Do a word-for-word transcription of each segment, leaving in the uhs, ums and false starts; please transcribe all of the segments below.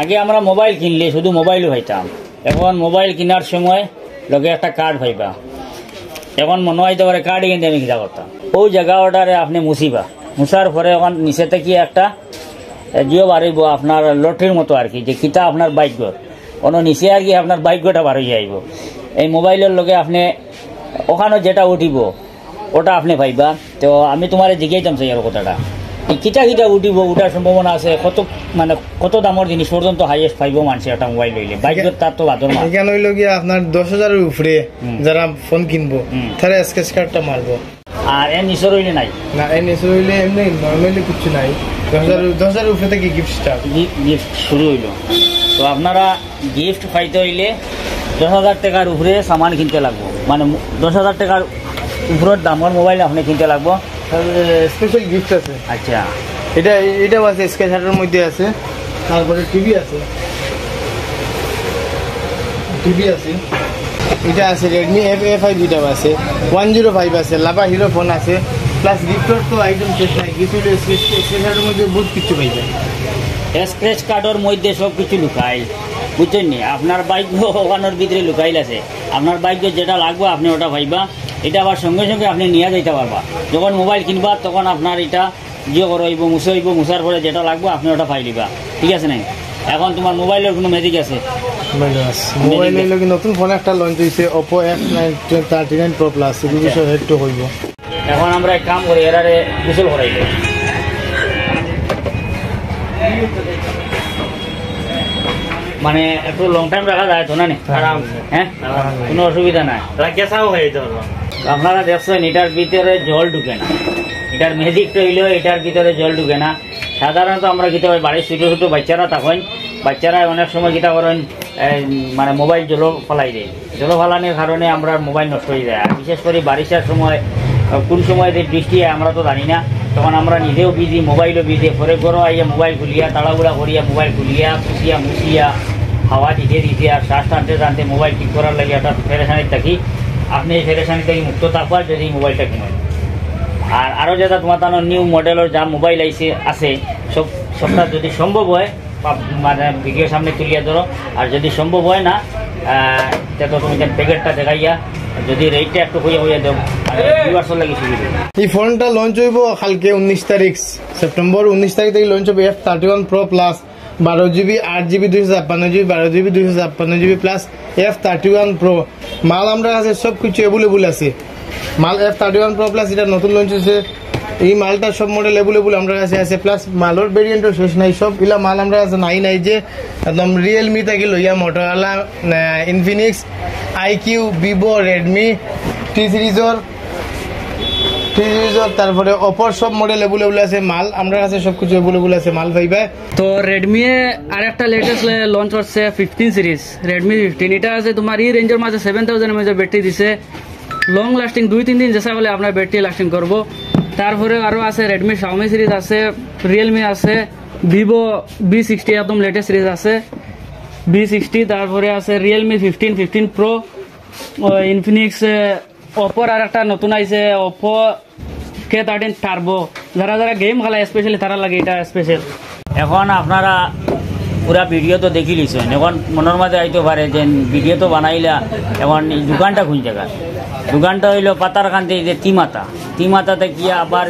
আগে আমরা মোবাইল কিনলে শুধু মোবাইলও পাইতাম, এখন মোবাইল কিনার সময় লগে একটা কার্ড পাইবা। এখন মনো অইতে পারে কার্ড কিনতে আমি কিতা করতাম, ও জায়গা ওটারে আপনি মুছিবা। মুছার পরে এখন নিচে থাকি একটা এ, জিও বাড়াইব আপনার লটারির মতো আর কি, যে কিতা আপনার ভাগ্য, কোনো নিচে আর কি আপনার ভাগ্যটা বার হয়ে আইব। এই মোবাইলের লগে আপনি ওখানে যেটা উঠিব ওটা আপনি পাইবা। তো আমি তোমারে জিজ্ঞাইতাম চাই আর কথাটা, এই কিতা কিতা উঠিব, উঠার সম্ভাবনা আছে, কত মানে কত দামর জিনিস পর্যন্ত হাইয়েস্ট পাইব মানুষে একটা মোবাইল লইলে? ভাগ্য তার তো বাদর মাল। এখানে হইল গিয়া আপনার দশ হাজারের উপরে হুম। যারা ফোন কিনবো হুম। তারা স্ক্র্যাচ কার্ডটা মারবো। আর এর নিচে রইলে নাই? না, এর নিচে রইলে এমনি নর্মালি কিচ্ছু নাই। দশ হাজার, দশ হাজার উপরে থেকে গিফট স্টার্ট। গিফট শুরু হইল। তো আপনারা গিফট পাইতে হইলে দশ হাজার টাকার উপরে সামান কিনতে লাগবো, মানে দশ হাজার টাকার উপরের দামের মোবাইল আপনি কিনতে লাগবো। স্পেশাল গিফট আছে। আচ্ছা। এটা, এটাও আছে, স্ক্র্যাচ কার্ডের মধ্যে আছে। তারপরে টিভি আছে, টিভি আছে। এটা আছে রেডমি এফ এ ফাইভ, এটাও আছে। ওয়ান জিরো ফাইভ আছে, লাভা হিরো ফোন আছে। প্লাস গিফটর তো আইটেম শেষ নাই, গিফট হইলে স্ক্র্যাচ কার্ডের মধ্যে বহুত কিছু পাইবে। স্ক্র্যাচ কার্ডের মধ্যে সব কিছু লুকাইল, বুঝছেন নি? আপনার ভাগ্য ওখানোর ভিতরে লুকাইল আছে। আপনার ভাগ্য যেটা লাগবে আপনি ওটা পাইবা। এটা আবার সঙ্গে সঙ্গে আপনি নিয়ে যাইতে পারবা। যখন মোবাইল কিনবা তখন আপনার এটা জিও করা হইব, মুছে হইব, মুছার পরে যেটা লাগবো আপনি ওটা পাই লিবা, ঠিক আছে নাই? এখন তোমার মোবাইলের কোনো ম্যাজিক আছে? মোবাইল আছে। মোবাইল হইলো কি নতুন ফোন একটা লঞ্চ হইছে, Oppo F nine thirty nine pro plus, এগুলো আচ্ছা। সব হেড টু হইব। এখন আমরা এক কাম করি, এরারে গোসল করাই দেই। মানে একটু লং টাইম রাখা যায় তো না নি? আরাম। হ্যাঁ? আরাম। কোনো অসুবিধা নাই। ওরা কেঁচাও হয়ে যেতে পারবো। আপনারা দেখছেন, এটার ভিতরে জল ঢুকে না। এটার ম্যাজিকটা হইলো এটার ভিতরে জল ঢুকে না। সাধারণত আমরা কিতা হয়, বাড়ির ছোট ছোট বাচ্চারা তখন, বাচ্চারা অনেক সময় কিতা করেন, এই, মানে মোবাইল জলো ফালাই দেয়। জলো ফালানোর কারণে আমরা মোবাইল নষ্ট হয়ে যায়। আর বিশেষ করে বারিশার সময়, আহ, কোন সময় যে বৃষ্টি হয় আমরা তো জানি না। তখন আমরা নিজেও বিজি, মোবাইলও বিজি, পরে ঘরো আইয়া মোবাইল খুলিয়া, তাড়াহুড়া করিয়া মোবাইল খুলিয়া, খুশিয়া মুছিয়া, হাওয়া দিতে দিতে আর শ্বাস টানতে টানতে মোবাইল ঠিক করার লাগি একটা পেরেশানিত থাকি। আপনি এই পেরেশানি থেকে মুক্ত থাকবা যদি এই মোবাইলটা কিনেন। আর আরও যেটা তোমার তানো নিউ মডেলের যা মোবাইল আইছে আছে, সব, সবটা যদি সম্ভব হয়, বা-, মানে ভিডিও সামনে তুলিয়া ধরো। আর যদি সম্ভব হয় না, আহ, তে তো তুমি প্যাকেটটা দেখাইয়া যদি রেটটা একটু কইয়া কইয়া দেও, আর ভিউয়ার্সর লাগি সুবিধা। এই ফোনটা লঞ্চ হইব কালকে উনিশ তারিখ সেপ্টেম্বর, উনিশ তারিখ থেকে লঞ্চ হবে F thirty one pro plus, বারো জিবি, আট জিবি, দুইশো ছাপ্পান্ন জিবি, বারো জিবি, দুইশো ছাপ্পান্ন GB plus F thirty one pro. মাল আমরা কাছে সব কিছু অ্যাভেলেবল আছে। মাল F thirty one pro plus, এটা নতুন লঞ্চ হয়েছে। এই মালটা সব মডেল অ্যাভেলেবল আমরা কাছে আছে, প্লাস মালর ভেরিয়েন্টও শেষ নাই। সব ইলা মাল আমরা কাছে নাই নাই যে একদম রিয়েলমি থেকে লইয়া Motorola, Infinix, iQOO, Vivo, Redmi, T সিরিজর, টি সিরিজর, তারপরে ওপোর সব মডেল অ্যাভেলেবল আছে। মাল আমরা কাছে সব কিছু অ্যাভেলেবল আছে, মাল পাইবে। তো রেডমি আর একটা লেটেস্ট লঞ্চ করছে ফিফটিন সিরিজ, রেডমি ফিফটিন। এটা আছে তোমার এই রেঞ্জের মাঝে সেভেন থাউজেন্ডের মধ্যে ব্যাটারি দিছে, লং লাস্টিং, দুই তিন দিন যেসা হলে আপনার ব্যাটারি লাস্টিং করবো। তারপরে আরও আছে রেডমি, শাওমি সিরিজ আছে, রিয়েলমি আছে, ভিভো ভি সিক্সটি একদম লেটেস্ট সিরিজ আছে, ভি সিক্সটি। তারপরে আছে Realme fifteen, fifteen pro, Infinix, ওপোর আর একটা নতুন আইছে, ওপো কে থার্টিন টার্বো। যারা যারা গেম খেলায় স্পেশালি তারা লাগে এটা স্পেশাল। এখন আপনারা পুরা ভিডিও তো দেখি লিছেন, এখন মনের মাঝে আইতে পারে যে ভিডিও তো বানাইলা, এখন এই দোকানটা কোন জায়গা? দোকানটা হইলো পাতারকান্দি, যে তিমাতা, তিমাতা থেকে আবার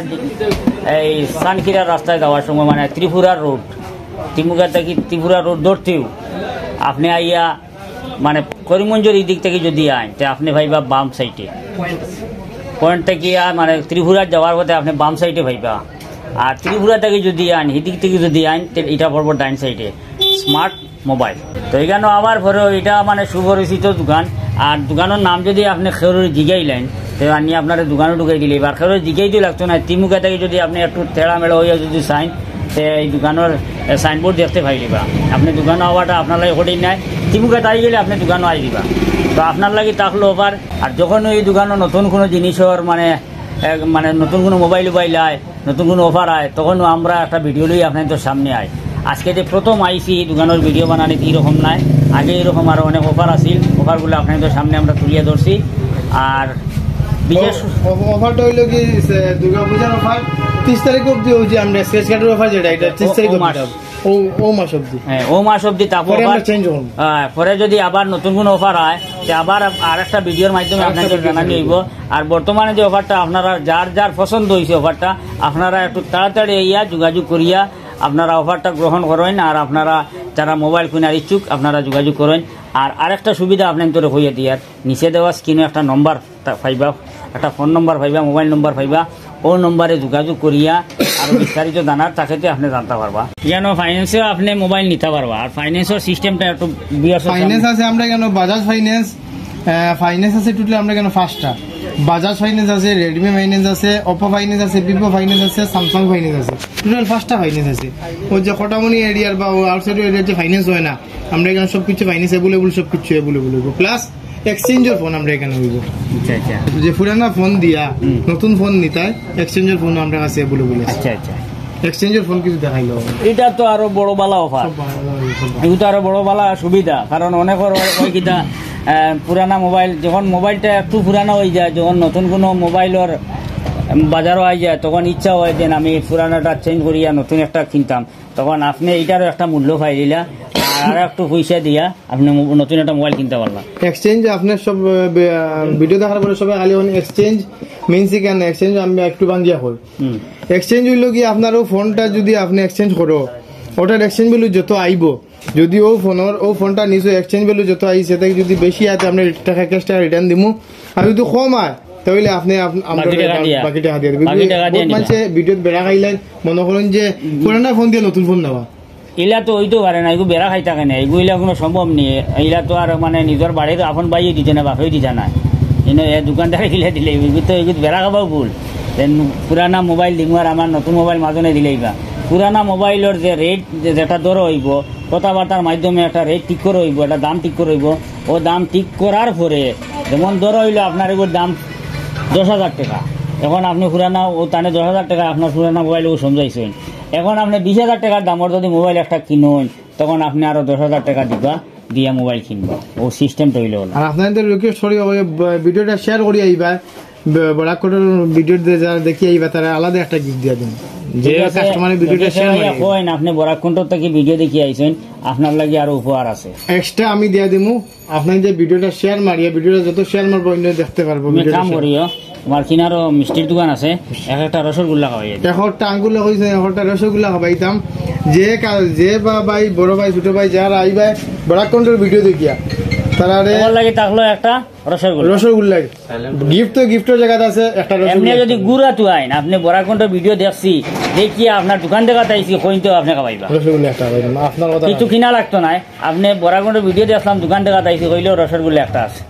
এই সানকিরা রাস্তায় যাওয়ার সময় মানে ত্রিপুরা রোড, তিমুকা থেকে ত্রিপুরা রোড ধরতেও আপনি আইয়া মানে করিমগঞ্জর এই দিক থেকে যদি আইন, তে আপনি পাইবা বাম সাইডে। পয়েন্ট থেকে আর মানে ত্রিপুরা যাওয়ার পথে আপনি বাম সাইডে পাইবা। আর ত্রিপুরা থেকে যদি আইন, এই দিক থেকে যদি আইন, তে এটা পড়বো ডাইন সাইডে। Smart mobile. তো এখানে আবার পরে এটা মানে সুপরিচিত দোকান। আর দোকানের নাম যদি আপনি কেউরে জিগাইলেন, তে আনি আপনারে দোকানো ঢুকাই দিলে, এবার কেউরে জিগাই দিয়ে লাগতো না। তিমুকা থেকে যদি আপনি একটু তেড়া মেড়া হইয়া যদি চাইন, তে এই দোকানের, এ, সাইনবোর্ড দেখতে পাইলিবা। আপনি দোকানো আওয়াটা আপনার লাগি কঠিন নাই, তিমুকা তাই গেলে আপনি দোকানো আই দিবা। তো আপনার লাগি থাকলো অফার। আর যখন ওই দোকানো নতুন কোনো জিনিসের মানে, এ, মানে নতুন কোনো মোবাইল উবাইল আয়, নতুন কোনো অফার আয়, তখন আমরা একটা ভিডিও লই আপনার তো সামনে আয়। আজকে যে প্রথম আইছি এই দোকানের ভিডিও বানানি, এই রকম নাই, আগে এরকম আরো অনেক অফার আছিল, অফারগুলো আপনার তো সামনে আমরা তুলিয়া ধরছি। আর বিশেষ অফ-, অফারটা হইলো কি, সে, দুর্গাপূজার অফার, ত্রিশ তারিখ অবধি ওই যে আমরা স্ক্র্যাচ কার্ডের অফার যেটা, এটা ত্রিশ ও, তারিখ ও অবধি মাস। থাকবো। ও, ও মাস অবধি। হ্যাঁ, ও মাস অবধি থাকবো। পরে আমরা আবার চেঞ্জ করবো। হ্যাঁ, পরে যদি আবার নতুন কোনো অফার হয়, তে আবার আর একটা ভিডিওর মাধ্যমে আর একটা আপনাদের ভিডিও জানানি ছাড়বো। হইব। আর বর্তমানে যে অফারটা আপনারা যার যার পছন্দ হয়েছে অফারটা, আপনারা একটু তাড়াতাড়ি ইয়া যোগাযোগ করিয়া আপনারা অফারটা গ্রহণ করেন। আর আপনারা যারা মোবাইল কেনার ইচ্ছুক আপনারা যোগাযোগ করেন। আর আরেকটা সুবিধা আপনার তোরে হইয়া দিয়ার, নিচে দেওয়া স্ক্রিনে একটা নম্বর তা পাইবা, একটা ফোন নম্বর পাইবা, মোবাইল নম্বর পাইবা, ও নম্বরে যোগাযোগ করিয়া আর বিস্তারিত জানার তাকেতে আপনি জানতে পারবা। যেন ফাইন্যান্সেও আপনি মোবাইল নিতে পারবা। আর ফাইন্যান্সের সিস্টেমটা একটু বিয়ার সাথে ফাইন্যান্স আছে আমরা কেন বাজাজ ফাইন্যান্স, আহ, ফাইন্যান্স আছে টোটাল আমরা কেন পাঁচটা। বাজাজ ফাইন্যান্স আছে, রেডমি ফাইন্যান্স আছে, ওপো ফাইন্যান্স আছে, ভিভো ফাইন্যান্স আছে, স্যামসাং ফাইন্যান্স আছে, টোটাল পাঁচটা ফাইন্যান্স আছে। ওই যে কটামনি এরিয়ার বা আউটসাইড এরিয়ার যে ফাইন্যান্স হয় না, আমরা এখানে সব কিছু ফাইন্যান্স অ্যাভেলেবল, সব কিছু অ্যাভেলেবল হইব। প্লাস এক্সচেঞ্জের ফোন আমরা এখানে হইব। আচ্ছা, আচ্ছা। যে পুরানা ফোন দিয়া হুম। নতুন ফোন নিতায়, এক্সচেঞ্জের ফোন আমরা কাছে অ্যাভেলেবল আছে। আচ্ছা, আচ্ছা। এক্সচেঞ্জের ফোন কিছু দেখাইলো। এটা তো আরো বড় বালা অফার। সব ভালো, ভালো, সব ভালো। এটা তো আরো বড় বালা সুবিধা, কারণ অনেকের হয়, হয় কিতা, আহ, পুরানা মোবাইল, যখন মোবাইলটা একটু পুরানা হয়ে যায়, যখন নতুন কোনো মোবাইলর বাজারও আই যায়, তখন ইচ্ছা হয় যে আমি পুরানাটা চেঞ্জ করিয়া নতুন একটা কিনতাম। তখন আপনি এইটারও একটা মূল্য পাই দিলা, আর একটু পয়সা দিয়া আপনি মো-, নতুন একটা মোবাইল কিনতে পারলা। এক্সচেঞ্জ আপনার সব, আহ, বে-, আহ, ভিডিও দেখার পরে সবাই খালি এখন এক্সচেঞ্জ মিনস কেন? এক্সচেঞ্জ আমি একটু ভাঙ্গিয়া কই। হুম। এক্সচেঞ্জ হইল কি, আপনার ও ফোনটা যদি আপনি এক্সচেঞ্জ করো, ওটার এক্সচেঞ্জ ভ্যালু যত আইব, যদি ও ফোনর, ও ফোনটা নিছো এক্সচেঞ্জ ভ্যালু যত আইছে, তাই যদি বেশি আয়, তে আমরা টাকা, ক্যাশ টাকা রিটার্ন দিমু। আর যদি কম আয়, তাহলে আপনি আপ-, আমরা বাকি টাকা দিয়া। বাকি টাকা দিয়ে দিবি। বাকি টাকা দিয়ে বহুত নিবা। মানুষে ভিডিওত বেড়া খাইলেন, মনে করেন যে পুরানা ফোন দিয়ে নতুন ফোন নেওয়া। ইলা তো হইতেও পারে না, এগু বেড়া খাই থাকে না, এগু ইলা কোনো সম্ভব নেই। ইলা তো আর মানে নিজের বাড়ির আপন ভাইয়ে দিতে না, বাপেও দিতে না। এনে এ দোকানদারে কিলা দিলে, এগু তো এগু বেড়া খাবাও ভুল। দেন পুরানা মোবাইল দিমু আর আমার নতুন মোবাইল মাজনে দিলেই বা। পুরানা মোবাইলর যে রেট, যে যেটা দর হইব, কথাবার্তার মাধ্যমে একটা রেট ঠিক করে হইব, একটা দাম ঠিক করে হইব। ও দাম ঠিক করার পরে যেমন ধরো হইলো আপনার এগুর দাম দশ হাজার টাকা, এখন আপনি পুরানা ও তানে দশ হাজার টাকা আপনার পুরানা মোবাইল ও সমঝাইছেন, এখন আপনি বিশ হাজার টাকার দামর যদি মোবাইল একটা কিনেন, তখন আপনি আরো দশ হাজার টাকা দিবা, দিয়া মোবাইল কিনবা। ও সিস্টেমটা হইলো ওলা। আর আপনাদের রিকোয়েস্ট করি, ওই ব-, ভিডিওটা শেয়ার করি আইবা, ব-, বরাক কোটর ভিডিও দে-, যারা দেখি আইবা, তারা আলাদা একটা গিফট দিয়া দিন। যে ঠিক আছে, কাস্টমারের ভিডিওটা যদি শেয়ার কেউ মারি। কইন, আপনি বরাক কোটর থেকে ভিডিও দেখি আইছেন, আপনার লাগি আরো উপহার আছে। এক্সট্রা আমি দিয়া দিমু, আপনি যে ভিডিওটা শেয়ার মারিয়া, ভিডিওটা যত শেয়ার মারবো, অন্য দেখতে পারবো তুমি ভিডিওটা কাম শেয়ার। করিও, আমার কিনারও মিষ্টির দোকান আছে, এক একটা রসগোল্লা খাওয়াই। এক একটা আঙ্গুলে কইছে, এক একটা রসগোল্লা খাবাইতাম। যে কা-, যে বা ভাই, বড় ভাই, ছোট ভাই, যারা আইবা, বরাক কোটর ভিডিও দেখিয়া, তারা রে ওর লাগি থাকলো একটা রসগোল্লা। রসগোল্লা। গিফট তো গিফটের জায়গাতে আছে, একটা রসগোল্লা। এমনি যদি গুড়া তো আইন, আপনি বরাক কোটর ভিডিও দেখছি, দেখিয়া আপনার দোকান দেখাত আইছি, কইন তো আপনি খাবাইবা। রসগোল্লা একটা খাবাইতাম, আপনার কথা কিছু না। কিনা লাগতো নাই, আপনি বরাক কোটর ভিডিও দেখলাম, দোকান দেখাত আইছি, কইলেও রসগোল্লা একটা আছে।